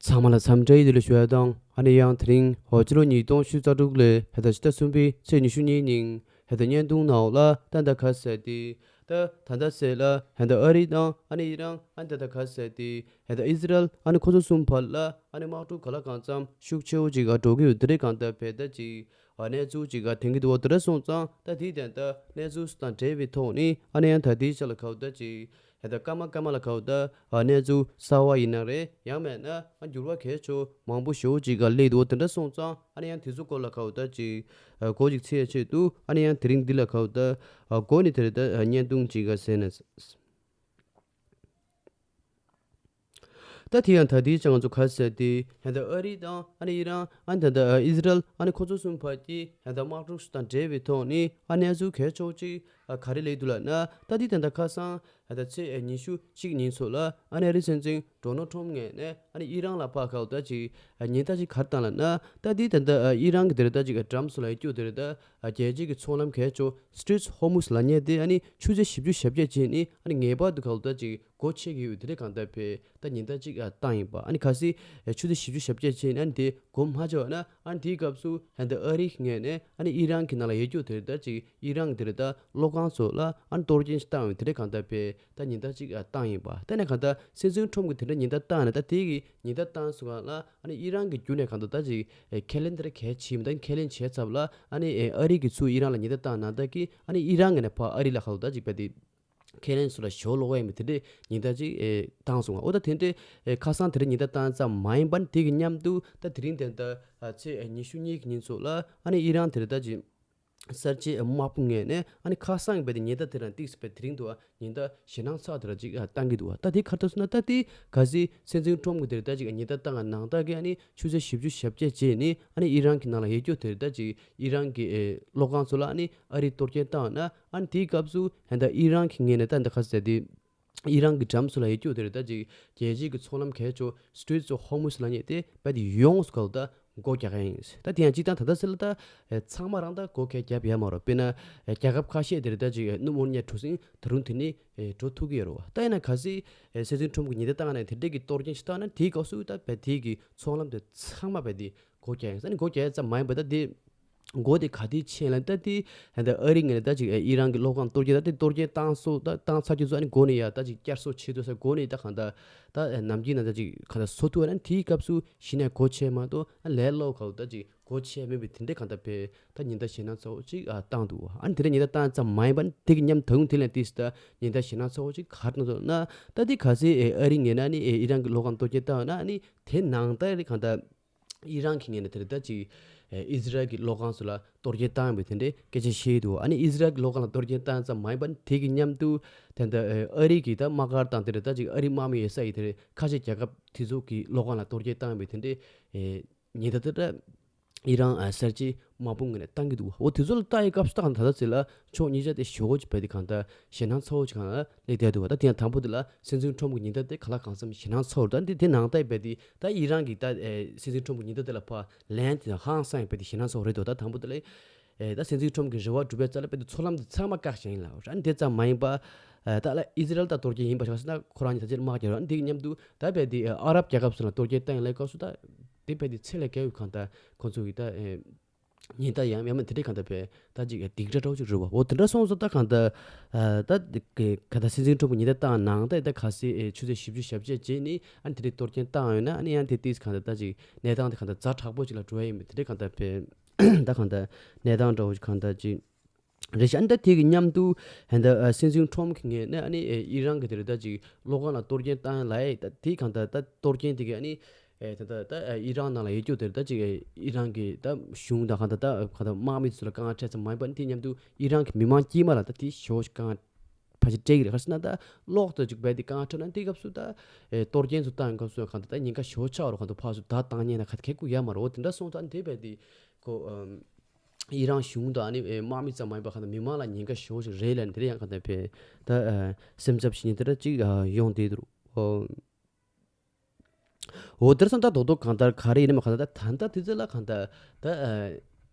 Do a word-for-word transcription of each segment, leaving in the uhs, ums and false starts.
ཚང་མ་ལ་འཚམས་འདྲི་ཡི་ལེགས་ཞུ་ཡ་དང་། ཨ་ནི་ཡང་དེ་རིང་ཧོ་ཅི་ལོ་ཉིས་སྟོང་ཉི་ཤུ་རྩ་དྲུག་ལོའི་ཕྱི་ཟླ་གསུམ་པའི་ཚེས་ཉི་ཤུ་གཉིས་ཉིན་ཧེ་ད་བརྙན་ཐུང་ནང་ལ་ད་ད་ག་ཟེར་ཏེ། ད་ད་ད་ཟེར་ལ་ཧེ་ད་ཨ་རི་དང་ཨ་ནི་ཨི་རན་ཨ་ནི་ད་ད་ག་ཟེར་ཏེ་ཧེ་ད་ཨི་ཟི་རལ་ཨ་ནི་ཁོ་ཚོ་གསུམ་བར་ལ་ཨ་ནི་དམག་འཁྲུག་ག་ལ་གང་འཚམ་ཤུགས་ཆེ་བོ་ཅིག་ཨ་འགྲོ་གི་ཡོད། དེ་རེད་གང་ལྟར་བས་ད་ཅིག་ཨ་གནས་ཚུལ་ཅིག་ཨ་ཐོན་གི་འདུག་བ། དེ་འདྲ་སོང་ཙང་ད་དེའི་དོན་དག་གནས་ཚུལ་དང་འབྲེལ་བའི་ཐོག་ནས་ཨ་ནི་ཡང་ད་དེའི་ཆ་ལ་ག་བ་ད་ཅིག་ཧེ་ད་སྐར་མ་སྐར་མ་ལ་ག་བ་ད་ཨ་གནས་ཚུལ་གསར་བ་ཡིན་ན་རེད། ཡང་མེད་ན་ཨ་འགྱུར་བ་གལ་ཆེ་མང་པོ་ཞེ་པོ་ཅིག་ག་སླེབས་འདུག་བ། དེ་འདྲ་སོང་ཙང་ཨ་ནི་ཡང་དེ་ཚོ་སྐོར་ལ་ག་བ་ད་ཅིག་ཨ་གོ་ཅིག་ཚེ་ཡ་ཆེད་དུ་ཨ་ནི་ཡང་དེ་རིང་འདི་ལ་ག་བ་ད་ཨ་གོ་ནི་དེ་རེད། ད་ཨ་བརྙན་ཐུང་ཅིག་ག་ཟེར་ན། ད་དེ་ཡང་ད་དེའི་ཆ་ང་ཚོ་ག་ཟེར་ཏེ་ཧེ་ད་ཨ་རི་དང་ཨ་ནི་ཨི་རན་ཨ་ནི་ད་ད་ཨི་ཟི་རལ་ཨ་ནི་ཁོ་ཚོ་གསུམ་བར་གྱི་ཧེ་ད་དམག་འཁྲུག་དང་འབྲེལ་བའི་ཐོག་ནས་ཨ་གནས་ཚུལ་གལ་ཆེ་བོ་ཅིག་ཨ་ག་རེ་སླེབས་འདུག་ལབ་ན། ད་དེ་ད་ད་ཁ་སང་ཧེ་ད་ཚེས་ཉི་ཤུ་གཅིག་ཉིན་ཚོ་ལ་ཨ་ནི་ཨ་རི་སྲིད་འཛིན་ཌོ་ནལ་ཊམ་ངོས་ནས་ཨ་ནི་ཨི་རན་ལ་ཕར་ག་བ་ད་ཅིག་ཨ་ཉེན་བརྡ་ཅིག་ག་རེ་བཏང་ལབ་ན། ད་དེ་ད་ད་ཨ་ཨི་རན་གྱི་དེ་རེད། ད་ཅིག་ཨ་འགྲམ་སོ་ལ་ཡོད་རྒྱུ་དེ་རེད། ད་ཨ་རྒྱལ་སྤྱི་གི་ཚོང་ལམ་གལ་ཆེ་Strait of Hormuz ལབ་མཁན་དེ་ཨ་ནི་ཆུ་ཚོད་བཞི་བཅུ་ཞེ་བརྒྱད་བྱས་ནས་ཨ་ནི་ངེས་པར་དུ་ག་བ་ད་ཅིག་སྒོ་ཕྱེ་གི་ཡོད། དེ་འདྲ་གང་ལྟར་བས་ད་ཉེན་བརྡ་ཅིག་ཨ་བཏང་ཡིན་པ། ཨ་ནི་གལ་སྲིད་ཨ་ཆུ་ཚོད་བཞི་བཅུ་ཞེ་བརྒྱད་བྱས་ནས་ཨ་ནི་དེ་སྒོ་མ་ཕྱེ་བ་ན་ཨ་ནི་དེའི་སྐབས་སུ་ཧེ་ད་ཨ་རིའི་ངོས་ནས་ཨ་ནི་ཨི་རན་གྱི་ནང་ལ་ཡོད་རྒྱུ་དེ་རེད། ད་ཅིག་ཨི་རན་གྱི་དེ་རེད། ད་གློག་ཁང་ཚོ་ལ་ཨ་ནི་གཏོར་སྐྱོན་ཞིག་བཏང་ཡོད། དེ་འདྲ་གང་ལྟར་བས་ད་ཉེན་བརྡ་ཅིག་ཨ་བཏང་ཡིན་པ། ད་ནས་གང་ལྟར་སྲིད་འཛིན་ཊམ་གྱིས་དེ་འདྲ་ཉེན་བརྡ་བཏང་ནས། ད་དེ་གི་ཉེན་བརྡ་བཏང་སོང་ག་ལ་ཨ་ནི་ཨི་རན་གྱི་བརྒྱུད་ནས་གང་ལྟར་ད་ཅིག་ཨེ་ཁས་ལེན་དེ་འདྲ་གལ་ཆེ་མི་འདུག་ཁས་ལེན་བྱས་ཚར་བ་ལ་ཨ་ནི་ཨེ་ཨ་རི་གིས་ཚུར་ཨི་རན་ལ་ཉེན་བརྡ་བཏང་ནང་ལྟར་གྱི་ཨ་ནི་ཨི་རན་གྱིས་ནས་ཕར་ཨ་རི་ལ་ག་བ་ད་ཅིག་བས་དེ་ཁས་ལེན་སོགས་ལ་ཞོ་ལོག་ཡས་མི་དེ་འདྲས་ཉེན་བརྡ་ཅིག་ཨེ་བཏང་སོང་བ། འོ་ད་དེ་འདྲས་ཨེ་ཁ་སང་དེ་འདྲས་ཉེན་བརྡ་བཏང་ཙམ་མ་ཡིན་པར་དེ་གི་མཉམ་དུ་ད་དེ་རིང་དེ་ད་ཨ་ཚེས་ཨེ་ཉི་ཤུ་གཉིས་ཀྱི་ཉིན་ཚོ་ལ་ཨ་ནི་ཨི་རན་དེ་རེད། ད་ཅིག་གསར་བརྗེའི་དམག་དཔུང་ངོས་ནས་ཨ་ནི་ཁ་སང་བས་དེ་ཉེན་བརྡ་དེ་རང་ཏིག་སི་བས་དེ་རིང་དུ་ཨ་ཉེན་བརྡ་ཞེད་སྣང་ཚ་དེ་ར་ཅིག་ཨ་བཏང་གི་འདུག་བ། ད་དེ་ག་རེ་ཟེར་ན། ད་དེ་གལ་སྲིད་སྲིད་འཛིན་ཊམ་གྱིས་དེ་རེད། ད་ཅིག་ཉེན་བརྡ་བཏང་ནང་ལྟར་གྱི་ཨ་ནི་ཆུ་ཚོད་བཞི་བཅུ་ཞེ་བརྒྱད་བྱས་ནས་ཨ་ནི་ཨི་རན་གྱི་ནང་ལ་ཡོད་རྒྱུ་དེ་རེད། ད་ཅིག་ཨི་རན་གྱི་ཨེ་གློག་ཁང་ཚོ་ལ་ཨ་ནི་ཨ་རིས་གཏོར་སྐྱོན་བཏང་ན་ཨ་ནི་དེའི་སྐབས་སུ་ཧེ་ད་ཨི་རན་གྱི་ངོས་ནས་ད་འདི་ག་རེ་ཟེར་དེ། ཨི་རན་གྱི་འགྲམ་སོ་ལ་ཡོད་རྒྱུ་དེ་རེད། ད་ཅིག་རྒྱལ་སྤྱིའི་གི་ཚོང་ལམ་གལ་ཆེ་Strait of Hormuz ལབ་མཁན་དེ་བས་དེ་ཡོངས་སུ་ག་བ་ད་སྒོ་རྒྱག་གི་ཡིན། ད་དེ་ཡང་སྤྱིར་བཏང་ད་ལྟ་ཟེར་ལ་ད་ཨེ་ཚང་མ་རང་ད་སྒོ་ཁས་བརྒྱབ་ཡོད་མ་རེད། དཔེར་ན་ཨེ་རྒྱལ་ཁབ་ཁ་ཤས་དེ་རེད། ད་ཅིག་ཨེ་སྣུམ་འཁོར་གཉེར་གྲུ་གཟིངས་ད་རུང་དེ་ནས་ཨེ་འགྲོ་ཐུབ་ཀྱི་ཡོད་རེད་བ། ད་ཡིན་ན་གལ་སྲིད་ཨེ་སྲིད་འཛིན་ཊམ་གྱིས་ཉེན་བརྡ་བཏང་ནས་དེ་འདྲས་ཀྱི་གཏོར་སྐྱོན་ཞིག་བཏང་ན་དེའི་སྐབས་སུ་ད་བས་དེའི་གི་ཚོང་ལམ་དེ་ཚང་མ་བས་དེ་སྒོ་རྒྱག་ཡིན། ཨ་ནི་སྒོ་རྒྱག་ཡ་ཙམ་མ་ཡིན་པ་ད་དེ་སྒོ་དེ་ག་དུས་ཕྱེ་ལ་ད་དེ་ད་ཨ་རི་ངོས་ནས་ད་ཅིག་ཨི་རན་གྱི་གློག་ཁང་གཏོར་སྐྱོན་ད་དེ་གཏོར་སྐྱོན་བཏང་སོ་ད་བཏང་ཚར་རྒྱུ་ཚོ་ཨ་ནི་སྒོ་ནས་ཡ་ད་ཅིག་བསྐྱར་གསོ་བྱེད་དུས་ས་སྒོ་ནས་ད་གང་ད་ད་ནམ་རྒྱུན་ན་ད་ཅིག་གང་ད་བཟོ་ཐུབ་ཨ་ནི་དེའི་སྐབས་སུ་གཞི་ནས་སྒོ་ཕྱེ་མ་གཏོགས་ཨ་ལས་སླ་པོ་ག་བ་ད་ཅིག་སྒོ་ཕྱེ་མེད་པའི་དེ་འདྲས་གང་ད་བས་ད་ཉེན་བརྡ་ཞེད་སྣང་ཚ་པོ་ཅིག་ཨ་བཏང་འདུག་ཨ་ནི་དེ་འདྲས་ཉེན་བརྡ་བཏང་ཙམ་མ་ཡིན་པ་ནི་དེ་གི་མཉམ་ད་དུང་དེ་ལས་ཏིས་ད་ཉེན་བརྡ་ཞེད་སྣང་ཚ་པོ་ཅིག་ག་རེ་གནང་འདུག་ན། ད་དེ་གལ་སྲིད་ཨ་རི་ངོས་ནས་ཨ་ནི་ཨི་རན་གྱི་གློག་ཁང་གཏོར་སྐྱོན་བཏང་ན་ཨ་ནི་དེ་ནང་ད་རེད་གང་ད། ཨི་རན་གྱི་ངོས་ནས་དེ་རེད། ད་ཅིག་ཨི་ཟི་རལ་གྱི་གློག་ཁང་ཚོ་ལ་གཏོར་སྐྱོན་བཏང་ཡོད་པའི་དེ་འདྲའི་སྐད་ཆ་བཤད་འདུག་ཨ་ནི་ཨི་ཟི་རལ་གྱི་གློག་ཁང་ལ་གཏོར་སྐྱོན་བཏང་ཙམ་མ་ཡིན་པར་དེ་གི་མཉམ་དུ་ད་ལྟ་ཨ་རི་གི་ད་དམག་སྒར་དང་དེ་རེད། ད་ཅིག་ཨ་རི་དམག་མི་ཡོད་ས་ཡི་དེ་རེད། ཁ་ཤས་རྒྱལ་ཁབ་དེ་ཚོ་གི་གློག་ཁང་ལ་གཏོར་སྐྱོན་བཏང་ཡོད་པའི་དེ་འདྲའི་ཉེན་བརྡ་དེ་འདྲ་ཨི་རན་གསར་བརྗེའི་དམག་དཔུང་ངོས་ནས་བཏང་གི་འདུག་འོ་དེ་ཚོ་ལ་ལྟ་ཡི་སྐབས་སུ་ད་གང་ད་ད་ཟེར་ལ་ཕྱོགས་གཉིས་ཆ་དེ་ཞེ་པོ་ཅིག་བས་དེ་གང་ད་ཞེད་སྣང་ཚ་པོ་ཅིག་གང་ལ་སླེབས་བསྡད་འདུག་ད་དེ་ཡང་དང་པོ་དེ་ལ་སྲིད་འཛིན་ཁྲོམ་གྱི་ཉེན་བརྡ་དེ་ག་ལ་གང་འཚམ་ཞེད་སྣང་ཚ་པོ་རེད། ད་འདི་དེ་ནང་ལྟ་ཡི་བས་དེ་ད་ཨི་རན་གྱི་ད་ཨེ་སྲིད་འཛིན་ཁྲོམ་གྱི་ཉེན་བརྡ་དེ་ལ་ཕར་ལན་དེ་ཧང་སང་ཡི་བས་དེ་ཞེད་སྣང་ཚ་པོ་རེད་འདུག་ད་དང་པོ་དེ་ལ་ཨེ་ད་སྲིད་འཛིན་ཁྲོམ་གྱི་རེ་བ་སྒྲུབ་པའི་རྩ་ལ་བས་དེ་ཚོང་ལམ་དེ་ཚང་མ་བཀག་བཞག་ཡིན་ལ། ཨ་འདི་ཙམ་མ་ཡིན་པ་ཨེ་ད་ལ་ཨི་ཟི་རལ་ད་གཏོར་སྐྱོན་ཡིན་པ་ཞིག་ཟེར་ན་ཁོ་རང་གཉིས་ད་ཅིག་དམག་རྒྱག་རོགས་འདི་གི་མཉམ་དུ་ད་བས་དེ་ཨ་རབ་རྒྱལ་ཁབ་སོགས་ལ་གཏོར་སྐྱོན་བཏང་ཡིན་ལ་སྐབས་སུ་ད་དེ་བས་དེ་ཚད་ལས་བརྒལ་བའི་གང་ལྟར་ཁོང་ཚོ་གི་ད་ཨེ། ཉེན་བརྡ་ཡང་ཡང་མིན་དེ་འདྲའི་གང་ལྟར་བས་ད་ཅིག་སྡིགས་ར་འདྲ་བོ་ཅིག་རེད་བ། འོ་དེ་འདྲ་སོང་ཙང་ད་གང་ལྟར་ཨ་ད་ག་ད་སྲིད་འཛིན་ཁྲོམ་གྱི་ཉེན་བརྡ་བཏང་ནང་ད་ད་གལ་སྲིད་ཨེ་ཆུ་ཚོད་བཞི་བཅུ་ཞེ་བརྒྱད་རྗེས་ནས་ཨ་ནི་དེ་འདྲའི་གཏོར་སྐྱོན་བཏང་ཡོད་ན་ཨ་ནི་ཡང་དེ་ཏིས་གང་ལྟར་ད་ཅིག་གནས་སྟངས་དེ་གང་ལྟར་ཛ་དྲག་པོ་ཅིག་ལ་འགྲོ་ཡ་ཡིན་པས། དེ་འདྲའི་གང་ལྟར་བས་ད་གང་ལྟར་གནས་སྟངས་འདྲ་བོ་ཅིག་གང་ལྟར་ཅིག་རེད་ཤག་ཨ་ནི་ད་དེ་གི་མཉམ་དུ་ཧན་ད་ཨ་སྲིད་འཛིན་ཁྲོམ་གྱི་ངོས་ནས་ཨ་ནི་ཨེ་ཨི་རན་གྱི་དེ་རེད་ད་ཅིག་གློག་ཁང་ལ་གཏོར་སྐྱོན་བཏང་ཡ་ལ་ཨེ་ད་དེ་གང་ལྟར་ད་གཏོར་སྐྱོན་དེ་གི་ཨ་ནི། ཨེ་ད་ལྟ་ད་ཨེ་ཨི་རན་ནང་ལ་ཡོད་རྒྱུ་དེར་ད་ཅིག་ཨེ་ཨི་རན་གྱི་ད་གཞུང་དང་གང་ལྟར་ད་གང་ལྟར་དམག་མི་ཚོ་ལ་དཀའ་ངལ་འཕྲད་ཙམ་མ་ཡིན་པ་ནི་དེ་མཉམ་དུ་ཨི་རན་གྱི་མི་མང་དཀྱུས་མ་ལ་ད་དེ་ཞེ་པོ་ཞིག་དཀའ་ངལ་ཕལ་ཆེར་འཕྲད་ཀྱི་རེད། ག་རེ་ཟེར་ན་ད་གློག་ད་ཅིག་རྦད་དེ་དཀའ་ངལ་འཕྲད་ན་དེ་སྐབས་སུ་ད་ཨེ་གཏོར་སྐྱོན་ཚོ་བཏང་ཡོང་སྐབས་སུ་གང་ལྟར་ད་ཉེན་ཁ་ཞེ་པོ་ཆགས་རོགས་གང་ལྟར་ཕར་ཚུར་བརྡ་བཏང་ཉན་ན་ག་ཁེ་ཁུ་ཡ་མ་རོ། དེ་འདྲ་སོང་ཙང་དེ་རྦད་དེ་ཁོ་ཨེ་ཨི་རན་གཞུང་དང་ཨ་ནི་ཨེ་དམག་མི་ཙམ་མ་ཡིན་པ་གང་ལྟར་མི་མང་ལ་ཉེན་ཁ་ཞེ་པོ་ཞིག་རེད་ལབ་ནས་དེ་རེད། ཡང་གང་ལྟར་བས་ད་ཨེ་སེམས་འཚབ་བྱེད་ཉན་དེ་འདྲ་ཅིག་ཨེ་ཡོང་བསྡད་འདུག་འོ། འོ་དེར་སོང་ད་རྡོག་རྡོག་གང་ལྟར་ག་རེ་ཡིན་ནམ་གང་ལྟར་ད་ལྟ་དེ་ཚོ་ལ་གང་ལྟར་ད་ཨ་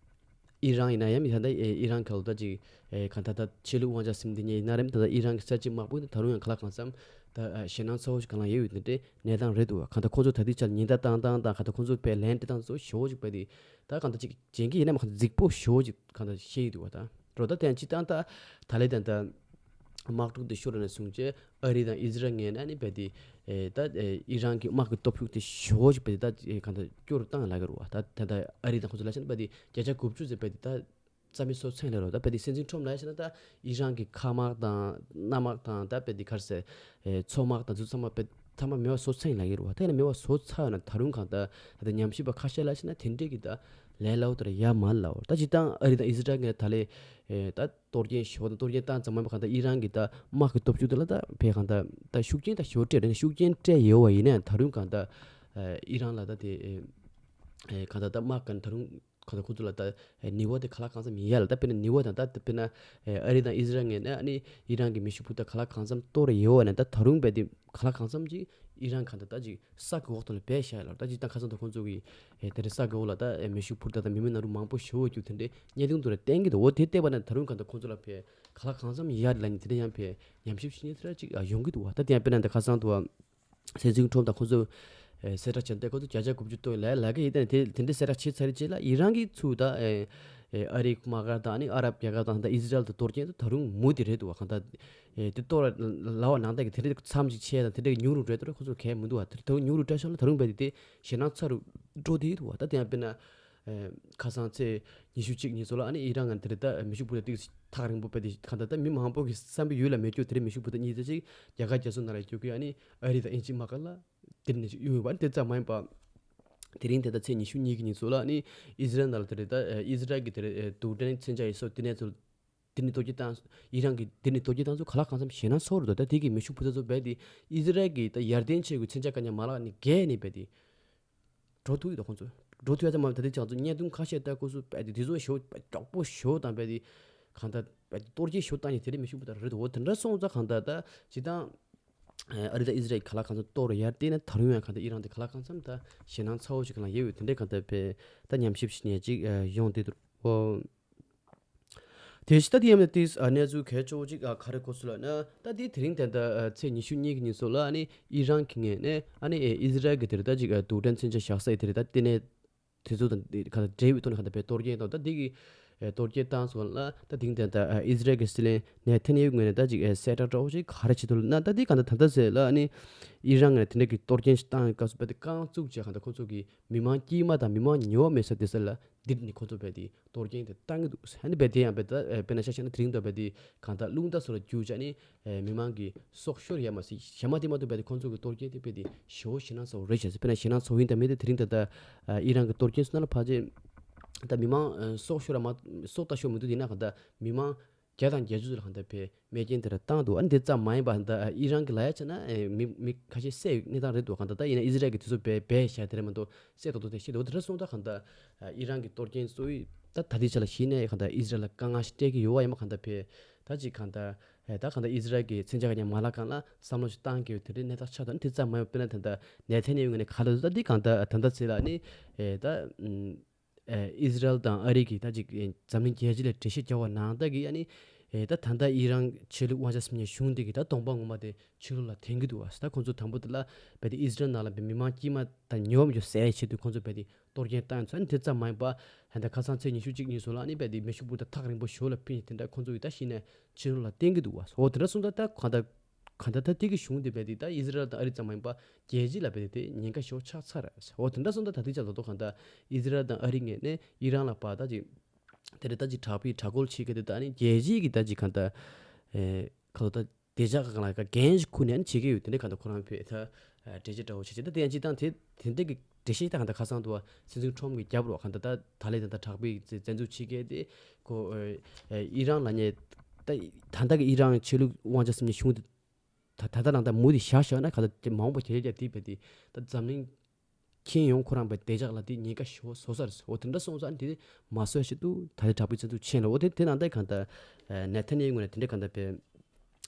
ཨི་རན་ཡིན་ན་ཡང་མི་གང་ལྟར་ཨེ་ཨི་རན་ག་ལ་ད་ཅིག་ཨེ་གང་ལྟར་ད་ཆོས་ལུགས་དབང་ཆ་ཟིན་དེ་ཉིད་ཡིན་ན་རེད། ད་ལྟ་ཨི་རན་གྱི་ས་ཆའི་དམག་དཔུང་དེ་ད་རུང་ཡང་ག་ལ་གང་འཚམ་ ད་ཨ་ཞེད་སྣང་ཚ་བོ་ཞིག་གང་ལ་ཡོད་ཡོད་དེ་འདྲའི་གནས་སྟངས་རེད་འདུག་བ། གང་ལྟར་ཁོང་ཚོ་ད་ལྟའི་ཆར་ཉེན་བརྡ་བཏང་སྟངས་དང་། གང་ལྟར་ཁོང་ཚོ་དཔེ་ལན་སྤྲད་སྟངས་ཚོ་ཞེ་བོ་ཞིག་དཔེ་དེ་ད་གང་ལྟར་ཅིག་བྱེད་མཁན་ཡིན་ན་མ་གང་ལྟར་རྫིག་པོ་ཞེ་བོ་ཞིག་གང་ལྟར་བཤད་ཀྱི་འདུག་བ། ད་རོ་ད་དེ་ཡང་སྤྱིར་བཏང་ད་ད་ལས་ད་ད་དམག་འཁྲུག་དེ་ཤོར་ནས་བཟུང་བྱས་ཨ་རི་དང་ཨི་ཟི་རལ་ངོས་ནས་ནི་དཔེ་དེ་ཨེ་ད་ཨེ་ཨི་རན་གྱི་དམག་གི་སྟོབས་ཤུགས་དེ་ཞེ་བོ་ཞིག་དཔེ་དེ་ད་ཨེ་གང་ལྟར་སྐྱོ་རུ་བཏང་ལབ་ཀྱི་རེད་བ། ད་ད་ད་ཨ་རི་དང་ཁོང་ཚོ་ལབ་བྱས་ན་དཔེ་དེ་བརྒྱ་ཆ་དགུ་བཅུ་ཙམ་དཔེ་དེ་ད་རྩ་མེད་བཟོ་ཚར་ལབ་རེད་བ། ད་དཔེ་དེ་སྲིད་འཛིན་ཁྲོམ་ལབ་བྱས་ན་ད་ཨི་རན་གྱི་མཁའ་དམག་དང་གནམ་དམག་དང་ད་དཔེ་དེ་ག་རེ་ཟེར་ཨེ་མཚོ་དམག་དང་དེ་ཚོ་ཚང་མ་དཔེ་ཚང་མ་མེད་པ་བཟོ་ཚར་ལབ་ཀྱི་རེད་བ། ད་ཡིན་ན་མེད་པ་བཟོ་ཚར་ཡོད་ན་ད་རུང་གང་ལྟར་ད་ལྟ་ཉམས་ཞིབ་པ་ཁ་ཤས་ལབ་བྱས་ན་དེ་འདྲས་ཀྱི་ད་ལས་སླ་བོ་དེ་འདྲ་ཡོད་མ་རེད་ལབ་རེད། ད་སྤྱིར་བཏང་ཨ་རི་དང་ཨི་ཟི་རལ་ངོས་ད་ལས་ཨེ་ད་གཏོར་སྐྱོན་ཞེ་བོ་དང་གཏོར་སྐྱོན་བཏང་ཙམ་མ་ཡིན་པ་གང་ལྟར་ཨི་རན་གྱི་ད་དམག་གི་སྟོབས་ཤུགས་དེ་ལ་ད་དཔེ་གང་ལྟར་ད་ཤུགས་རྐྱེན་ད་ཞེ་བོ་སྤྲད་རེད། ཤུགས་རྐྱེན་སྤྲད་ཡོད་པ་ཡིན་ན་ད་རུང་གང་ལྟར་ཨེ་ཨི་རན་ལ་ད་དེ་ཨེ་ཨེ་གང་ལྟར་ད་དམག་གི་ད་རུང་གང་ལྟར་ཁོ་ཚོ་ལ་ད་ཨེ་ནུས་པ་དེ་གང་ལ་གང་འཚམ་ཡོད་ལ། ད་དཔེར་ན་ནུས་པ་དང་ད་དཔེར་ན་ཨེ་ཨ་རི་དང་ཨི་ཟི་རལ་ངོས་ནས་ཨ་ནི་ཨི་རན་གྱི་མེ་ཤུགས་འཕུར་མདའ་གང་ལ་གང་འཚམ་གཏོར་ཡོད་པ་ན་ད་ད་རུང་དཔེ་དེ་གང་ལ་གང་འཚམ་ཅིག་ཨི་རན་གང་ལྟར་ད་ཅིག་ས་གི་འོག་ཏུ་ལ་སྦས་བཞག་ལ། ད་ཅིག་ད་ཁ་སང་དུ་ཁོང་ཚོ་གིས་ཨེ་དེ་འདྲ་ས་གི་འོག་ལ་ད་ཨེ་མེ་ཤུགས་འཕུར་མདའ་དང་མི་མེད་ནང་རུལ་མང་པོ་ཞེ་བོ་རྒྱུག་དེ་འདྲའི་བརྙན་ཐུང་དུ་ར་བསྟན་གྱི་འདུག་འོ་དེ་བལྟས་པ་ན་ད་རུང་གང་ལྟར་ཁོང་ཚོ་ལ་ཕེ་གང་ལ་གང་འཚམ་ཡར་ལ་ནི་དེ་འདྲ་ཡང་ཕེ་ཉམས་ཞིབ་བྱེད་མཁན་དེ་འདྲ་ཅིག་ཨ་ཡོང་གི་འདུག་བ། ད་དེ་ཡང་དཔེར་ན་ད་ཁ་སང་དུ་བ་སྲིད་འཛིན་ཁྲོམ་དང་ཁོང་ཚོ་ཨེ་གསལ་བསྒྲགས་བྱས་ཏེ་ཁོང་ཚོ་བརྒྱ་ཆ་དགུ་བཅུ་ཏོག་ལས་ལས་ཀ་ཡིན་ཏེ་དེ་དེ་འདྲའི་གསལ་བསྒྲགས་བྱས་ཚར་རྗེས་ལ་ཨི་རན་གྱིས་ཚུར་ད་ཨེ་ཨེ་ཨ་རིའི་དམག་སྒར་དང་ཨ་ནི་ཨ་རབ་རྒྱལ་ཁབ་དང་ད་ཨི་ཟི་རལ་དང་གཏོར་སྐྱོན་དེ་ད་རུང་མུ་མཐུད་རེད་འདུག་བ། གང་ལྟར་ཨེ་དེ་གཏོར་ལ་བ་ནང་ལྟར་གྱི་དེ་འདྲའི་མཚམས་ཅིག་ཆད་དང་དེ་འདྲའི་ཉུང་རུ་འགྲོ་དུས་ཁོ་ཚོར་གལ་མི་འདུག་བ། དེ་ད་རུང་ཉུང་རུ་འགྲོ་ཤག་ལ་ད་རུང་བས་དེ་ཞེད་སྣང་ཚ་རུ་འགྲོ་བསྡད་འདུག་བ། ད་དེ་ཡང་དཔེར་ན་ཨེ་ཁ་སང་ཚེས་ཉི་ཤུ་གཅིག་ཉིན་ཚོ་ལ་ཨ་ནི་ཨི་རན་ང་དེ་རེད་ད་མེ་ཤུགས་འཕུར་མདའ་ཏིག་ཐག་རིང་པོ་དཔེ་དེ་གང་ལྟར་ད་མི་མང་པོ་གི་བསམ་པའི་ཡུལ་ལ་མེད་རྒྱུ་དེ་རེད། མེ་ཤུགས་འཕུར་མདའ་གཉིས་དེ་ཅིག་རྒྱ་གར་རྒྱ་མཚོ་ནང་ལ་རྒྱུག་གི་ཨ་ནི་ཨ་རི་དང་དབྱིན་ཇི་དམག་སྒར་ལ་དེ་ནས་ཅིག་གཡུག་ཡོད་པ། ཨ་ནི་དེ་ཙམ་མ་ཡིན་པ་དེ་རིང་དེ་ད་ཚེས་ཉི་ཤུ་གཉིས་ཀྱི་ཉིན་ཚོ་ལ་ཨ་ནི་ཨི་ཟི་རལ་ནང་ལ་དེ་རེད་ད་ཨི་ཟི་རལ་གྱི་དེ་རེད་རྡུལ་ཕྲན་མཚོན་ཆ་ཡོད་སོགས་དེ་ནས་ཚོ་དེ་ནི་གཏོར་སྐྱོན་བཏང་། ཨི་རན་གྱི་དེ་ནི་གཏོར་སྐྱོན་བཏང་ཚོ་ག་ལ་གང་འཚམ་ཞེད་སྣང་ཚ་བོ་རེད་འདུག་ད་དེ་གི་མེ་ཤུགས་འཕུར་མདའ་ཚོ་རྦད་དེ་ཨི་ཟི་རལ་གྱི་ད་ཡར་ལྡན་ཆེ་གི་མཚོན་ཆ་ག་ཉག་མ་ལག་ནི་བརྒལ་ནས་རྦད་དེ་འགྲོ་ཐུབ་ཡོད་དོ་ཁོང་ཚོ། འགྲོ་ཐུབ་ཡ་ཙམ་མ་ད་ལྟའི་ཆ་ཚོ་བརྙན་ཐུང་ཁ་ཤས་ལྟ་སྐབས་སུ་རྦད་དེ་དེ་ཚོ་ཞེ་བོ་མགྱོགས་པོ་ཞེ་བོ་དང་རྦད་དེ་གང་ལྟར་རྦད་དེ་གཏོར་སྐྱོན་ཞེ་བོ་བཏང་ཡ་དེ་རེད། མེ་ཤུགས་འཕུར་མདའ་རེད་འོ་དེ་འདྲ་སོང་ཙང་གང་ལྟར་ད་ཇི་ལྟར་ཨ་རི་དང་ཨི་ཟི་རལ་ག་ལ་གང་འཚམ་གཏོར་ཡར་བལྟས་ན་ད་རུང་ཡང་གང་ལྟར་ཨི་རན་དེ་ག་ལ་གང་འཚམ་ད་ཞེད་སྣང་ཚ་བོ་ཞིག་ག་ལ་ཡོད་ཡོད་དེ་འདྲའི་གང་ལྟར་བས་ད་ཉམས་ཞིབ་བྱེད་ནས་ཅིག་ཡོང་བསྡད་འདུག་འོ། དེ་བཞིན་ད་དེ་ཡང་དེ་གནས་ཚུལ་གལ་ཆེ་བོ་ཅིག་ག་རེ་གོ་སོང་ལབ་ན་ད་དེ་དེ་རིང་ད་ལྟ་ཚེས་ཉི་ཤུ་གཉིས་ཀྱི་ཉིན་སོགས་ལ་ཨ་ནི་ཨི་རན་གྱི་ངོས་ནས་ཨ་ནི་ཨི་ཟི་རལ་གྱི་དེ་རེད་ད་ཅིག་རྡུལ་ཕྲན་མཚོན་ཆ་བཞག་ས་ཡི་དེ་རེད་ད་དེ་ནས་དེ་ཚོ་དང་ག་ད་འབྲེལ་བའི་ཐོག་ནས་ག་ད་པའི་གཏོར་སྐྱོན་དང་ད་དེ་གི་གཏོར་སྐྱོན་བཏང་སོང་ལ་ད་དེ་གི་ད་ད་ཨི་ཟི་རལ་གྱི་སྲིད་བློན་ནེ་ཐན་ཡ་ཧུ་ངོས་ནས་ད་ཅིག་གསལ་བསྒྲགས་འདྲ་བོ་ཅིག་ག་རེ་བྱེད་ཐུབ་ལབ་ན་ད་དེ་ག་ད་ད་ད་ཟེར་ལ་ཨ་ནི་ཨི་རན་ངོས་ནས་དེ་འདྲ་གི་གཏོར་སྐྱོན་ཞིག་བཏང་སྐབས་སུ་པ་དེ་རྐང་བཙུགས་བྱས་ག་ད་ཁོ་ཚོ་གི་མི་མང་དཀྱུས་མ་དང་མི་མང་ཉེ་བ་མེད་ས་དེ་ས་ལ། འདིར་ནི་ཁོ་ཚོ་རྦད་དེ་གཏོར་སྐྱོན་དེ་བཏང་གི་འདུག་ཨ་ནི་རྦད་དེ་ཡང་རྦད་དེ་དཔེར་ན་ཆ་བཞག་ན་དེ་རིང་དུ་རྦད་དེ་གང་ལྟར་རླུང་རྟ་སོགས་ལ་རྒྱུག་བྱས་ནས་མི་མང་གི་སྲོག་ཤོར་ཡ་མ་ཟད་གཞན་མ་དེ་མ་གཏོགས་རྦད་དེ་ཁོ་ཚོ་གི་གཏོར་སྐྱོན་དེ་རྦད་དེ་ཞེ་བོ་ཞེད་སྣང་ཚ་བོ་རེད་བྱས་ཙང་དཔེར་ན་ཞེད་སྣང་ཚ་བོ་ཡིན་དང་མིན་དེ་དེ་རིང་ད་ལྟ་ཨི་རན་གི་གཏོར་སྐྱོན་སོང་ན་ལ་ཕལ་ཆེར་ད་མི་མང་སྲོག་ཤོར་ཡ་མ་སྲོག་ལྟ་ཤོར་མི་འདུག་ཡིན་ན་གང་ལྟར་མི་མང་བརྒྱ་དང་བརྒྱད་ཅུ་ཙམ་ལ་གང་ལྟར་བས། མེ་རྐྱེན་དེ་འདྲ་བཏང་འདུག་ཨ་ནི་དེ་ཙམ་མ་ཡིན་པ་ད་ཨི་རན་གྱི་ལ་ཡ་བྱས་ན་ཨེ་མི་མི་ཁ་ཤས་བསད་ཡོད་གནས་སྟངས་རེད་འདུག་གང་ལྟར་ད་ཡིན་ན་ཨི་ཟི་རལ་གྱི་དུས་ཚོད་སྦས་སྦས་བཞག་དེ་རེད་མ་གཏོགས་བསད་ཏོག་ཏོ་དེ་བཤད་འདུག་དེ་འདྲ་སོང་ཙང་གང་ལྟར་ཨི་རན་གྱི་གཏོར་སྐྱོན་གཙོ་བོ་ད་ད་ལྟའི་ཆ་ལ་གཞི་ནས་གང་ལྟར་ཨི་ཟི་རལ་ལ་དཀའ་ངལ་ཞིག་སྤྲད་ཀྱི་ཡོད་པ་ཡིན་པ་གང་ལྟར་བས་ད་ཅིག་གང་ལྟར་ཨེ་ད་གང་ལྟར་ཨི་ཟི་རལ་གྱི་མཚོན་ཆ་ག་ཉག་མ་ལག་སྒང་ལ་བསམ་བློ་ཞིག་བཏང་གི་ཡོད་དེ་འདྲའི་གནས་སྟངས་ཆགས་འདུག་ཨ་ནི་དེ་ཙམ་མ་ཡིན་པ་དཔེར་ན་ད་ལྟ་ནེ་ཐན་ཡ་ཧུ་ངོས་ནས་ག་ལ་འདུག་ད་འདི་གང་ལྟར་ད་ལྟ་ཚེ་ལ་ཨ་ནི་ཨེ་ད་ཨེ་ཨི་ཟི་རལ་དང་ཨ་རི་གིས་ད་ཅིག་ཨེ་འཛམ་གླིང་རྒྱལ་སྤྱི་ལ་འགྲེལ་བཤད་རྒྱག་པ་ནང་ལྟར་གྱི་ཨ་ནི་ཨེ་ད་ད་ལྟ་ཨི་རན་ཆོས་ལུགས་དབང་ཆ་ཟིན་པའི་གཞུང་འདི་གིས་ད་གདོང་པ་ངོ་མ་དེ་ཕྱི་ལོགས་ལ་འཐེན་གྱི་འདུག་བ། ད་ཁོང་ཚོ་དང་པོ་དེ་ལ་རྦད་དེ་ཨི་ཟི་རལ་ནང་ལ་རྦད་མི་མང་དཀྱུས་མ་དང་ཉེ་བ་མི་ཚོ་བསད་ཡའི་ཆེད་དུ་ཁོང་ཚོ་རྦད་དེ་གཏོར་སྐྱོན་བཏང་ཡོད་ཚོད་ཨ་ནི་དེ་ཙམ་མ་ཡིན་པ་ད་ལྟ་ཁ་སང་ཚེས་ཉི་ཤུ་གཅིག་ཉིན་སོགས་ལ་ཨ་ནི་རྦད་དེ་མེ་ཤུགས་འཕུར་མདའ་ཐག་རིང་པོ་ཞོར་ལ་ཕུད་ནས་དེ་འདྲ་ཁོང་ཚོ་གིས་ད་གཞི་ནས་ཕྱི་ལོགས་ལ་བསྟན་གྱི་འདུག་བ། འོ་དེ་འདྲ་སོང་ཙང་ད་གང་ལྟར་གང་ལྟར་ད་དེ་གི་གཞུང་དེ་རྦད་དེ་ད་ཨི་ཟི་རལ་དང་ཨ་རི་ཙམ་མ་ཡིན་པ་རྒྱལ་སྤྱི་ལ་རྦད་དེ་དེ་ཉེན་ཁ་ཞེ་པོ་ཆགས་ཚར་རེད། འོ་དེ་འདྲ་སོང་ཙང་ད་ལྟའི་ཆར་ད་དུང་གང་ལྟར་ཨི་ཟི་རལ་དང་ཨ་རི་ངོས་ནས་ཨི་རན་ལ་ཕར་ད་ཅིག་དེ་རེད་ད་ཅིག་དྲག་པོའི་དྲག་རྒོལ་བྱེད་ཀྱི་འདུག་ད་ནི་རྒྱལ་སྤྱིའི་གི་ད་ཅིག་གང་ལྟར་ཨེ་ག་ལོ་ད་བདེ་འཇགས་སྒང་ལ་འགན་ཞིག་འཁུར་ནས་ནི་བྱེད་ཀྱི་ཡོད། དེ་འདྲ་གང་ལྟར་ཁོ་རང་བོད་ད་འགྲེལ་བཤད་འདྲ་བོ་བྱེད་ཀྱི་ད་དེ་ཡང་སྤྱིར་བཏང་དེ་དེ་འདྲ་གི་འགྲེལ་བཤད་ད་གང་ལྟར་ཁ་སང་དུ་བ་སྲིད་འཛིན་ཁྲོམ་གྱི་རྒྱབ་རོགས་གང་ལྟར་ད་ད་ལས་ད་ལྟ་དྲག་པོའི་བཙན་འཛུལ་བྱེད་མཁན་དེ་ཁོ་ཨེ་ཨི་རན་ལབ་མཁན་ད་ད་ལྟ་གི་ཨི་རན་ཆོས་ལུགས་དབང་ཆ་ཟིན་པའི་གཞུང་དེ་ད་ད་ལྟ་རང་ད་མུ་དེ་བཞག་བཞག་ན་ག་ད་མ་འོངས་པ་དེ་རྒྱབ་དེ་བས་དེ་ད་འཛམ་གླིང་ཁྱེད་ཡོང་ཁོ་རང་པའི་བདེ་འཇགས་ལ་དེ་ཉེན་ཁ་ཞེ་པོ་བཟོ་ས་རེད། འོ་དེ་འདྲ་སོང་ཙང་དེ་མ་བཟོས་ཤིག་འདུག་ད་ལྟ་དྲག་པོའི་བཙན་འཛུལ་ཕྱིན་ལ། འོ་དེ་དེ་ནང་ལྟར་གང་ལྟར་ནེ་ཐན་ཡ་ཧུ་ངོས་ནས་དེ་འདྲ་གང་ལྟར་པའི་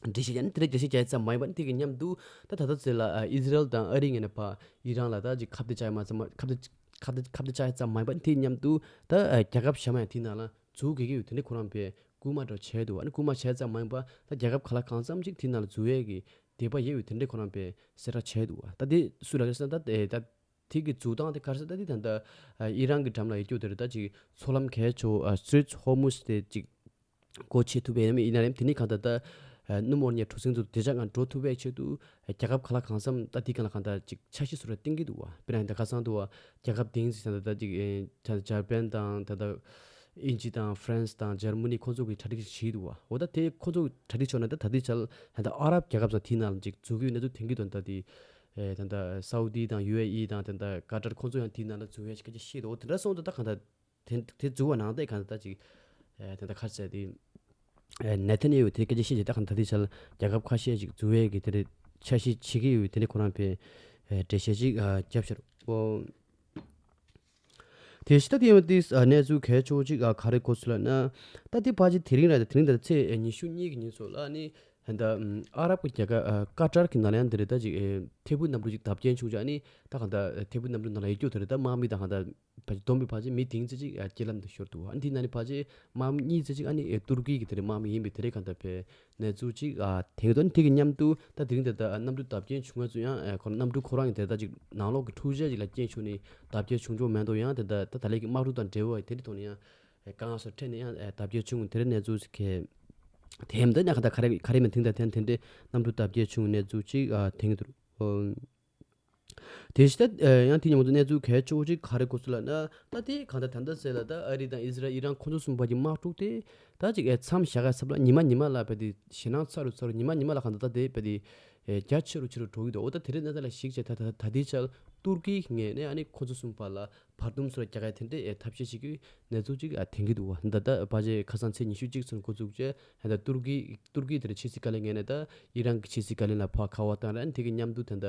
འགྲེལ་བཤད་ཡང་དེ་འདྲ་འགྲེལ་བཤད་རྒྱག་ཙམ་མ་ཡིན་པ་ནི་དེ་གི་མཉམ་དུ་ད་ད་ལྟ་ཚེ་ལ་ཨི་ཟི་རལ་དང་ཨ་རི་ངོས་ནས་ཕར་ཨི་རན་ལ་ད་ཅིག་ཁ་གཏད་བཅག་ཡ་མ་ཚང་མ་ཁ་གཏད་ཁ་གཏད་ཁ་གཏད་བཅག་ཡ་ཙམ་མ་ཡིན་པ་ནི་དེ་མཉམ་དུ་ད་རྒྱལ་ཁབ་གཞན་མ་ཡང་དེའི་ནང་ལ་འཛུལ་དགོས་ཀྱི་ཡོད། དེ་འདྲ་ཁོ་རང་པའི་སྐུལ་མ་འདྲ་བྱས་འདུག་ཨ་ནི་སྐུལ་མ་བྱས་ཙམ་མ་ཡིན་པ་ད་རྒྱལ་ཁབ་གང་ལ་གང་འཚམ་ཅིག་དེའི་ནང་ལ་འཛུལ་ཡས་ཀྱི་ ངེས་པ་ཡོད་པའི་དེ་འདྲའི་ཁོ་རང་པའི་གསལ་བསྒྲགས་བྱས་འདུག་བ། ད་དེ་སུ་ལ་རེད་ཟེར་ན་ད་ཨེ་ད་དེ་གི་འཛུགས་སྟངས་དེ་ག་རེ་ཟེར་ད་དེ་ད་ད་ཨ་ཨི་རན་གྱི་འགྲམ་ལ་ཡོད་རྒྱུ་དེ་རེད། ད་ཅིག་མཚོ་ལམ་གལ་ཆེ་བོ་ཨ་Strait of Hormuz དེ་ཅིག་སྒོ་ཕྱེ་ཐུབ་པ་ཡིན་ན་ཡིན་ན་རེད། དེ་ནི་གང་ལྟར་ད་ཨ་སྣུམ་འོར་ཉའི་གྲུ་གཟིངས་ཚོ་བདེ་འཇགས་ངང་འགྲོ་ཐུབ་པའི་ཆེད་དུ་ཨ་རྒྱལ་ཁབ་ག་ལ་གང་འཚམ་ད་དེ་གང་ལ་གང་ལྟར་ཅིག་འཆར་གཞི་བཟོ་ར་བཏིང་གི་འདུག་བ། དཔེར་ན་ད་ཁ་སང་དུ་བ་རྒྱལ་ཁབ་དེང་སང་ད་ད་ཅིག་ཨེ་ད་འཇར་པན་དང་ད་ད་དབྱིན་ཇི་དང་ཧྥ་རན་སི་དང་འཇར་མ་ནི་ཁོང་ཚོ་གི་གྲ་སྒྲིག་བྱེད་འདུག་བ། འོ་ད་དེ་ཁོང་ཚོ་གི་གྲ་སྒྲིག་ཆོག་ན་ད་ད་ལྟའི་ཆར་ད་ད་ཨ་རབ་རྒྱལ་ཁབ་ཚོ་དེའི་ནང་ལ་ཅིག་འཛུལ་གི་ཡོད་ན་ཚུལ་དེང་གི་དོན་ད་དེ་ཨེ་ད་ད་སའུ་ཏི་དང་ཡུ་ཨེ་ཨི་དང་ད་ད་ཀ་ཏར་ཁོང་ཚོ་ཡང་དེའི་ནང་ལ་འཛུལ་ཡ་ཞིག་སྐད་ཆ་བཤད་འདུག་འོ་དེ་འདྲ་སོང་ད་ད་གང་ལྟར་དེ་དེ་འཛུལ་བ་ནང་ད་གང་ལྟར་ད་ཅིག་ཨེ་ད་ད་ག་རེ་ཟེར་དེ་ཨེ་ནེ་ཐན་ཡ་ཧུ་དེ་སྐད་ཆ་བཤད་ཅིག་ད་གང་ལྟར་དེ་ཆར་རྒྱལ་ཁབ་ཁ་ཤས་ཅིག་འཛུལ་བའི་གི་དེ་རེད། འཆར་གཞི་བྱེད་ཀྱི་ཡོད་དེ་འདྲ་ཁོ་རང་པའི་ཨེ་འགྲེལ་བཤད་ཅིག་ཨ་བརྒྱབ་ཤར་འོ། དེ་ཕྱི་ད་དེ་ཡང་དེ་གནས་ཚུལ་གལ་ཆེ་བོ་ཅིག་ག་རེ་གོ་ཚུལ་ལ་ན། ད་དེ་ཕལ་ཆེར་དེ་རིང་ར་དེ་རིང་ད་ཚེས་ཉི་ཤུ་གཉིས་ཀྱི་ཉིན་ཚོ་ལ་ནི་ད་ཨ་རབ་ཀྱི་རྒྱལ་ཁབ་ཀ་ཏར་གྱི་ནང་ལ་ཡང་དེ་རེད། ད་ཅིག་ཐད་འཕུར་གནམ་གྲུ་ཅིག་བརྡབ་སྐྱོན་བྱུང་ཅག་ནི་ད་གང་ད་ཐད་འཕུར་གནམ་གྲུ་ནང་ལ་ཡོད་རྒྱུ་དེ་རེད། ད་དམག་མི་དང་གང་ད་ཕལ་ཆེར་བསྡོམས་པས་ཕལ་ཆེར་མི་བདུན་ཙམ་ཅིག་རྐྱེན་ལམ་དུ་ཤོར་འདུག་ཨ་ནི་དེ་ནང་ནི་ཕལ་ཆེར་དམག་མི་གཉིས་ཙམ་ཅིག་ཨ་ནི་ཨེ་ཏུར་ཀི་གི་དེ་རེད་དམག་མི་ཡིན་པའི་དེ་རེད་གང་ད་ཕེ། གནས་ཚུལ་ཅིག་ཨ་དེང་དོན་དེ་གི་མཉམ་དུ་ད་དེ་རིང་དེ་ད་གནམ་གྲུ་བརྡབ་སྐྱོན་བྱུང་ཡ་ཚོ་ཡང་ཨ་ཁོ་གནམ་གྲུ་ཁོ་རང་ཡང་དེ་ད་ཅིག་ནང་ལོགས་ཀྱི་འཕྲུལ་ཆས་ཅིག་ལ་རྐྱེན་བྱུང་ནས་བརྡབ་སྐྱོན་བྱུང་ཆོག་མེད་འདུག་ཡང་དེ་ད་ད་ད་ལས་ཀྱི་དམག་འཁྲུག་དང་འབྲེལ་བ་དེ་འདྲ་ཐོག་ནས་ཡང་དཀའ་ངལ་སོགས་འཕྲད་ནས་ཡང་བརྡབ་སྐྱོན་བྱུང་དེ་འདྲ་གནས་ཚུལ་ཞིག་གལ་དེ་མ་ད་ཡང་ག་ད་ག་རེ་ག་རེ་མིན་དེང་ད་དེ་དེ་འདྲའི་གནམ་གྲུ་བརྡབ་སྐྱོན་བྱུང་གནས་ཚུལ་ཅིག་ཨ་དེང་གི་འདུག་དེ་བཞིན་ད་ཡང་དེ་ཉིན་ང་ཚོ་གནས་ཚུལ་གལ་ཆེ་བོ་ཅིག་ག་རེ་གོ་སོང་ལབ་ན། ད་དེ་གང་ལྟར་ད་ལྟ་ཟེར་ལ་ད་ཨ་རི་དང་ཨི་ཟི་རལ་ཨི་རན་ཁོང་ཚོ་གསུམ་བར་གྱི་དམག་འཁྲུག་དེ་ད་ཅིག་ཨེ་མཚམས་བཞག་ག་ས་ལ་ཉི་མ་ཉི་མ་ལ་བས་དེ་ཞེད་སྣང་ཚ་རུ་ཚ་རུ་ཉི་མ་ཉི་མ་ལ་གང་ལྟར་ད་དེ་བས་དེ་ཨེ་རྒྱ་ཆེ་རུ་ཆེ་རུ་འགྲོ་གི་འདུག་འོ་ད་དེ་རིང་གནས་སྟངས་ལ་གཞིགས་བྱས་ད་ད་ད་དེའི་ཆར་ཏུར་ཀིའི་ངོས་ནས་ཨ་ནི་ཁོང་ཚོ་གསུམ་བར་ལ་བར་འདུམ་སོགས་རྒྱག་ཡ་དེ་འདྲའི་ཐབས་ཤེས་ཤིག་གི་གནས་ཚུལ་ཅིག་ཨ་ཐོན་གྱི་འདུག་བ། ད་ལྟ་ཕལ་ཆེར་ཁ་སང་ཚེས་ཉི་ཤུ་གཅིག་ཚུན་འགོ་བཙུགས་བྱས་ད་ལྟ་ཏུར་ཀི་ཏུར་ཀི་དེར་ཕྱི་སྲིད་བཀའ་བློན་ངོས་ནས་ད་ཨི་རན་གྱི་ཕྱི་སྲིད་བཀའ་བློན་ལ་ཕར་ཁ་པར་བཏང་རན་དེ་གི་མཉམ་དུ་ད་ལྟ་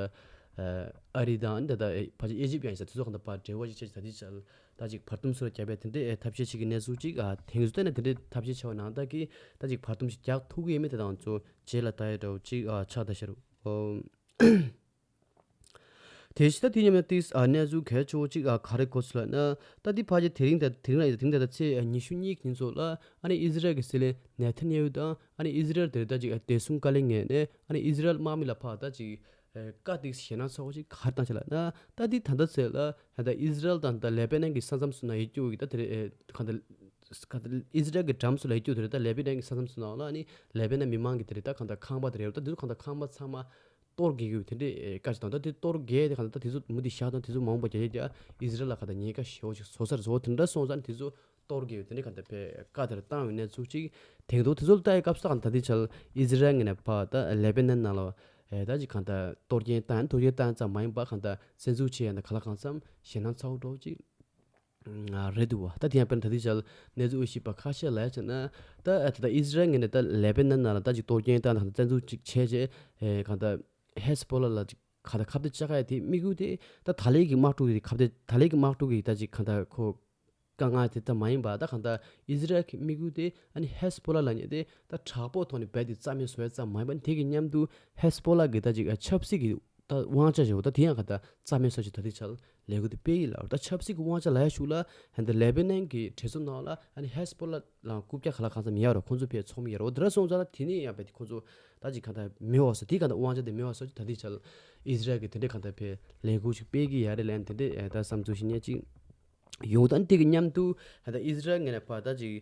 ཨ་རི་དང་ད་ལྟ་ཕལ་ཆེར་ཨེ་ཇིབ་ཡང་ཡིན་ས་དེ་ཚོ་གང་ལྟར་ཕར་འབྲེལ་བ་ཞིག་བྱས་ད་ལྟ་ཅིག་ད་ཅིག་བར་འདུམ་སོགས་རྒྱག་པའི་དེ་འདྲའི་ཐབས་ཤེས་ཤིག་གི་གནས་ཚུལ་ཅིག་ཨ་ཐོན་གྱི་འདུག་ད་ནི་དེ་འདྲའི་ཐབས་ཤེས་བྱས་པ་ནང་ལྟར་གྱི་ད་ཅིག་བར་འདུམ་ཞིག་རྒྱག་ཐུབ་ཀྱི་ཡོད་མེད་དེ་དང་ཚོ་རྗེས་ལ་ལྟ་ཡ་འདྲ་བོ་ཅིག་ཨ་ཆགས་ད་ཤར་འོ། དེ་བཞིན་ད་དེ་མཉམ་ཡང་ཏིས་ཨ་གནས་ཚུལ་གལ་ཆེ་བོ་གཅིག་ཨ་ག་རེ་གོ་སོང་ལབ་ན། ད་དེ་ཕལ་ཆེར་དེ་རིང་དང་དེ་རིང་ལ་དེ་རིང་དང་ད་ཚེས་ཉི་ཤུ་གཉིས་ཉིན་ཚོ་ལ་ཨ་ནི་ཨི་ཟི་རལ་གྱི་སྲིད་བློན་ནེ་ཐན་ཡ་ཧུ་དང་ཨ་ནི་ཨི་ཟི་རལ་དེ་ད་ཅིག་ཨ་བདེ་སྲུང་བཀའ་བློན་ངོས་ནས་ཨ་ནི་ཨི་ཟི་རལ་དམག་མི་ལ་ཕར་ད་ཅིག་ཨ་བཀའ་དེ་ཞེད་སྣང་ཚ་བོ་ཅིག་ག་རེ་བཏང་ཆེ་ལབ་ན། ད་དེ་ད་ལྟ་ཚེ་ལ་ད་ཨི་ཟི་རལ་དང་ད་ལེ་པེ་ནན་གྱི་ས་མཚམས་སུ་ན་ཡོད་རྒྱུ་གི་ད་དེ་རེད་ཨེ་གང་ལྟར་གང་ལྟར་ཨི་ཟི་རལ་གྱི་འགྲམ་སུ་ལ་ཡོད་རྒྱུ་དེ་རེད། ད་ལེ་པེ་ནན་གྱི་ས་མཚམས་སུ་ན་ལ་ཨ་ནི་ལེ་པེ་ནན་མི་མང་གི་དེ་རེད་ད་གང་ལྟར་ཁང་པ་དེ་རེད། ད་དེ་ཚོ་གང་ལྟར་ཁང་པ་ཚང་མ། གཏོར་རྒྱག་གི་ཡོད་དེ་འདྲའི་བཀའ་ཞིག་དང་ད་དེ་གཏོར་རྒྱག་དེ་གང་ལྟར་ད་དེ་ཚོ་མུ་མཐུད་བཞག་དང་དེ་ཚོ་མ་འོངས་པ་རྒྱ་ཡིག་རྒྱ་ཨི་ཟི་རལ་ལ་གང་ལྟར་ཉེན་ཁ་ཞེ་བོ་ཞིག་བཟོ་སར་བཟོ་དེ་འདྲ་སོང་ཙང་དེ་ཚོ་གཏོར་རྒྱག་ཡོད་དེ་འདྲའི་གང་ལྟར་བའི་བཀའ་དེར་བཏང་བའི་གནས་ཚུལ་ཅིག་དེང་དུ་དེ་ཚོ་ལ་ལྟ་ཡི་སྐབས་སུ་གང་ལྟར་དེ་ཆར་ཨི་ཟི་རལ་ངོས་ནས་ཕར་ད་ལེ་པེ་ནན་ནང་ལ་ད་ཅིག་གང་ལྟར་གཏོར་སྐྱོན་བཏང་གཏོར་སྐྱོན་བཏང་ཙམ་མ་ཡིན་པ་གང་ལྟར་བཙན་འཛུལ་བྱས་ཡང་ན་ག་ལ་གང་འཚམ་ཞེད་སྣང་ཚ་བོ་འགྲོ་ཅིག་ང་རེད་འདུག་བ། ད་དེ་ཡང་དཔེར་ན་ད་ལྟའི་ཆར་གནས་ཚུལ་དབྱེ་ཞིབ་པ་ཁ་ཤས་ལ་ཡ་བྱས་ན། ད་ད་ལྟ་ཨི་ཟི་རལ་ངོས་ནས་ད་ལེ་པེ་ནན་ནང་ལ་ད་ཅིག་གཏོར་སྐྱོན་བཏང་ནས་གང་ལྟར་བཙན་འཛུལ་ཅིག་བྱས་རྗེས་ཨེ་གང་ལྟར་ཧེ་སི་པོ་ལ་ལ་ཅིག་གང་ལྟར་ཁ་གཏད་བཅག་ཡ་དེ་དམིགས་ཡུལ་དེ་ད་ད་ལན་གྱི་དམག་འཁྲུག་དེ་ཁ་གཏད་ད་ལན་གྱི་དམག་འཁྲུག་གི་ད་ཅིག་གང་ལྟར་ཁོ་དཀའ་ངལ་དེ་ད་མ་ཡིན་པ་ད་གང་ལྟར་ཨི་ཟི་རལ་གྱི་དམིགས་ཡུལ་དེ་ཨ་ནི་ཧེ་སི་པོ་ལ་ལབ་མཁན་དེ་ད་དྲག་པོའི་ཐོག་ནས་རྦད་དེ་རྩ་མེད་བཟོ་ཡ་ཙམ་མ་ཡིན་པ་ཨ་ནི་དེ་གི་མཉམ་དུ་ཧེ་སི་པོ་ལ་གི་ད་ཅིག་ཨ་ཆབ་སྲིད་ཀྱི་ད་དབང་ཆ་ཞེ་པོ་ད་དེ་ཡང་ག་ད་རྩ་མེད་བཟོ་ཞིག་ད་དེ་ཆར་ལས་འགུལ་དེ་སྤེལ་ཡིན་ལ། ད་ཆབ་སྲིད་ཀྱི་དབང་ཆ་ལ་ཡ་ཞུགས་ལ་ཧན་ད་ལེ་པེ་ནན་གྱི་གྲོས་ཚོགས་ནང་ལ་ཨ་ནི་ཧེ་སི་པོ་ལ་ལ་རྐུབ་བཀྱག་ག་ལ་གང་འཚམ་ཡོད་རེད། ཁོང་ཚོ་ཕའི་ཚོགས་མི་ཡོད་རེད། འོ་དེ་འདྲ་སོང་ཙང་ལ་དེ་ནས་ཡང་བས་དེ་ཁོང་ཚོ་ད་ཅིག་ག་ད་མེད་པ་བཟོ་དེ་ག་ད་དབང་ཆ་དེ་མེད་པ་བཟོ་ཅིག་ད་དེ་ཆར་ཨི་ཟི་རལ་གྱི་དེ་འདྲའི་ག་ད་ཕའི་ལས་འགུལ་ཞིག་སྤེལ་གི་ཡ་རེད་ལན་དེ་འདྲའི་ད་བསམ་ཚུལ་ཞིག་ཉན་ཅིག་ཡོང་ད་ནི་དེ་གི་མཉམ་དུ་ད་ཨི་ཟི་རལ་ངོས་ནས་ཕར་ད་ཅིག་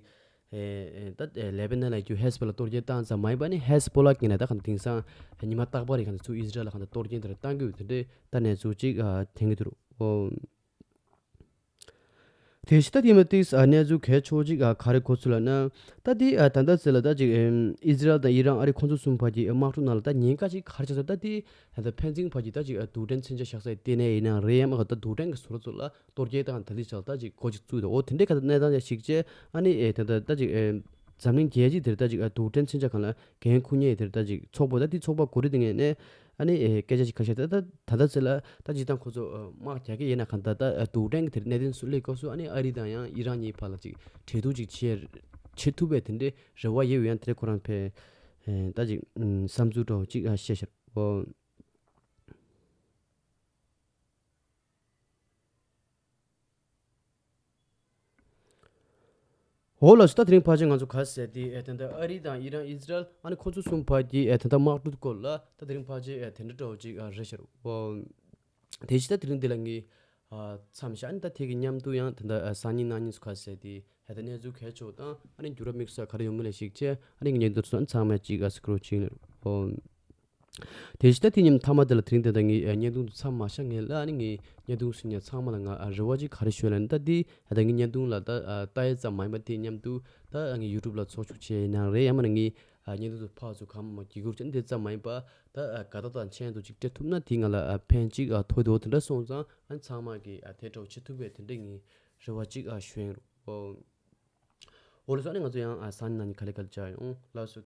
ཨེ་ད་ལེ་པེ་ནན་ལ་རྒྱུ་ཧེ་སི་པོ་ལ་གཏོར་སྐྱོན་བཏང་ཙམ་མ་ཡིན་པ་ནི་ཧེ་སི་པོ་ལ་གི་ནས་ད་གང་དེང་སང་ཉི་མ་རྟག་པར་རེ་གང་དུ་ཚུར་ཨི་ཟི་རལ་ལ་གང་དུ་གཏོར་སྐྱོན་དེ་ར་བཏང་གི་ཡོད་དེ་འདྲའི་ད་གནས་ཚུལ་ཅིག་ཨ་ཐོན་གི་འདུག་ཨོ། དེ་ཕྱི་ད་དེ་མ་ཏིས་ཨ་གནས་ཚུལ་གལ་ཆེ་བོ་ཅིག་ཨ་ག་རེ་གོ་ཚུལ་ལ་ན། ད་དེ་ཨ་ད་ལྟ་ཚེ་ལ་ད་ཅིག་ཨིམ་ཨི་ཟི་རལ་དང་ཨི་རན་ཨ་རི་ཁོང་ཚོ་གསུམ་བར་གྱི་དམག་འཁྲུག་ནང་ལ་ད་ཉེན་ཁ་ཅིག་ག་རེ་ཆགས་ཚུལ་ད་དེ་ད་ད་ཕན་ཚུན་བར་གྱི་ད་ཅིག་ཨ་རྡུལ་ཕྲན་མཚོན་ཆ་བཞག་ས་ཡི་ལྟེ་གནས་ཡིན་ན་རེད་ཡང་མ་ག་ད་རྡུལ་ཕྲན་གྱི་བཟོ་གྲྭ་ཚོ་ལ་གཏོར་སྐྱོན་བཏང་ད་ལི་ཆགས་ད་ཅིག་སྒོ་ཅིག་བཙུགས་ད། འོ་དེ་འདྲའི་ཁ་ད་གནས་སྟངས་ཅིག་ཞིག་བྱས་ཨ་ནི་ཨེ་ད་ད་ད་ཅིག་ཨེ་འཛམ་གླིང་རྒྱལ་སྤྱི་དེར་ད་ཅིག་ཨ་རྡུལ་ཕྲན་མཚོན་ཆ་གང་ལ་འགན་འཁུར་མཁན་དེར་ད་ཅིག་ཚོགས་པ་ད་དེ་ཚོགས་པ་གོ་སྒྲིག་དེ་ངས་ནས་ཨ་ནི་ཨེ་སྐད་ཆ་ཞིག་ཁ་ཤས་ད་ད་ད་ད་ཚེ་ལ་ད་ཅིག་དང་ཁོ་ཚོ་ཨ་དམག་རྒྱག་གི་ཡིན་ན་གང་ད་ད་ཨ་རྡུལ་ཕྲན་གྱི་དེར་གནད་དོན་སུ་སླེབས་སྐབས་སུ་ཨ་ནི་ཨ་རི་དང་ཡང་ཨི་རན་གཉིས་བར་ལ་ཅིག་གྲོས་བསྡུར་ཅིག་བྱེད་བྱེད་ཐུབ་པའི་དེ་འདྲའི་རེ་བ་ཡོད་ཡང་དེ་ཁོ་རང་ཕའི་ཨེ་ད་ཅིག་བསམ་ཚུལ་འདྲ་བོ་ཅིག་ཨ་བཤད་ཤར་འོ། འོ་ལགས་སོ། ད་དེ་རིང་ཕལ་ཆེར་ང་ཚོ་ག་རེ་ཟེར་དེ་ཨེ་ད་ལྟ་ཨ་རི་དང་ཨི་རན་ཨི་ཟི་རལ་ཨ་ནི་ཁོ་ཚོ་གསུམ་བར་གྱི་ཨེ་ད་ལྟ་དམག་འཁྲུག་སྐོར་ལ་ད་དེ་རིང་ཕལ་ཆེར་ཨེ་དེ་འདྲ་འདྲ་བོ་ཅིག་ཨ་རེད་ཤག་རོ། འོ། དེ་བཞིན་ད་དེ་རིང་འདི་ལ་ངས་ཨ་མཚམས་བཞག་ཨ་ནི་ད་དེ་གི་མཉམ་དུ་ཡང་ད་ལྟ་ཨ་སང་ཉིན་གནངས་ཉིན་སུ་ག་རེ་ཟེར་དེ་ཨེ་ད་གནས་ཚུལ་གལ་ཆེ་བ་དང་ཨ་ནི་འགྱུར་བ་དམིགས་བསལ་ག་རེ་ཡོང་མིན་ལ་གཞིགས་བྱས་ཨ་ནི་ངས་བརྙན་ཐུང་ཚོ་ཚང་མ་ཅིག་ཨ་སི་ཀྲོལ་བྱེད་ཀྱི་ཡིན་རོ། འོ། དེ་བཞིན་ད་དེ་མཉམ་མཐའ་མ་དེ་ལ་དེ་རིང་དེ་ད་ངས་ཨ་བརྙན་ཐུང་དུ་མཚམས་མ་བཞག་ངེས་ལ་ཨ་ནི་ངས་བརྙན་ཐུང་གཟིགས་མཁན་ཚང་མ་ལ་ང་ཨ་རེ་བ་ཅིག་ག་རེ་ཞུ་ལ་ནི་ད་དེ་ཨ་ད་ངས་བརྙན་ཐུང་ལ་ད་ཨ་ལྟ་ཡས་ཙམ་མ་ཡིན་པ་དེ་མཉམ་དུ་ད་ཨ་ངས་ཡུ་ཊུབ་ལ་ཚོགས་ཞུགས་བྱས་ཡིན་ནའང་རེད། ཡང་མིན་ན་ངས་ཨ་བརྙན་ཐུང་དུ་ཕར་ཚུར་གང་མང་བརྒྱུད་སྐུར་བྱས་ནས་དེ་ཙམ་མ་ཡིན་པ་ད་ཨ་དགའ་རྟགས་དང་མཆན་དུ་ཅིག་སྤྲད་ཐུབ་ན་དེ་ང་ལ་ཨ་ཕན་ཅིག་ཨ་ཐོགས་འདུག་དེ་འདྲ་སོང་ཙང་ཨ་ནི་ཚང་མ་གིས་ཨ་དེ་འདྲ་བོ་བྱེད་ཐུབ་པའི་དེ་འདྲའི་ངས་རེ་བ་ཅིག་ཨ་ཞུ་ཡིན་རོ། འོ་ལགས་སོ། ཨ་ནི་ང་ཚོ་ཡང་ཨ་སང་ཉིན་གནངས་ཉིན་ག་ལེ་ག་ལེ་བཅར་ཡོང་ལགས་སོ།